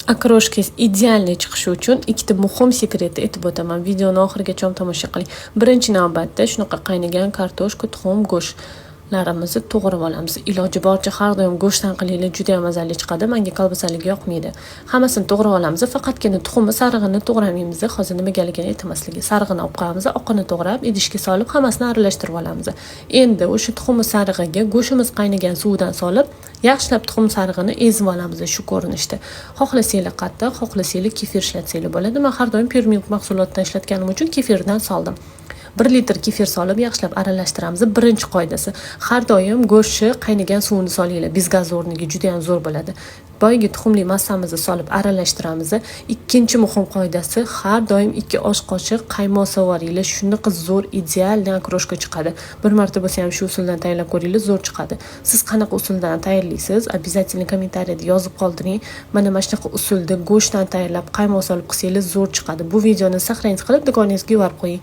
Окрошка ngiz идеальный chiqishi uchun ikkita muhim секрет ni aytib o'taman. Videoni oxirigacha tomosha qiling. Birinchi navbatda shunaqa qaynagan kartoshka, tuxum, go'shtlarimizni to'g'rab olamiz. Iloji boricha har doim go'shtdan qilinglar, juda ham mazali chiqadi. Menga kolbasaligi yoqmaydi. Hammasini to'g'rab olamiz. Faqatgina tuxumni sarig'ini to'g'ramaymiz. Hozir nimagaligini aytaman sizlarga. Sarig'ini olib qo'yamiz, oqini to'g'rab, idishga solib, hammasini aralashtirib olamiz. Endi o'sha tuxumni sarig'iga go'shtimiz qaynagan suvidan solib, yaxshilab tuxum sarig'ini ezib olamiz shu ko'rinishda. Xohlasanglar qattiq, xohlasanglar kefir ishlatsanglar bo'ladi. Men har doim Pure mahsulotdan ishlatganim uchun kefirdan soldim. 1 litr kefir solib, yaxshilab aralashtiramiz. Birinchi qoidasi: har doim go'shtni qaynagan suvini solinglar. Без gaz o'rniga juda ham zo'r bo'ladi. Boyagi tuxumli massamizni solib aralashtiramiz. Ikkinchi muhim qoidasi: har doim 2 osh qoshiq qaymoq sovoringlar. Shunaqa zo'r, идеальный окрошка chiqadi. Bir marta bo'lsa ham shu usuldan tayyorlab ko'ringlar, zo'r chiqadi. Siz qanaqa usuldan tayyorlaysiz? Обязательно kommentariyada yozib qoldiring. Mana shunaqa usulda go'shtdan tayyorlab, qaymoq solib qilsanglar, zo'r chiqadi. Bu videoni сохранить qilib, do'koningizga yuborib qo'ying.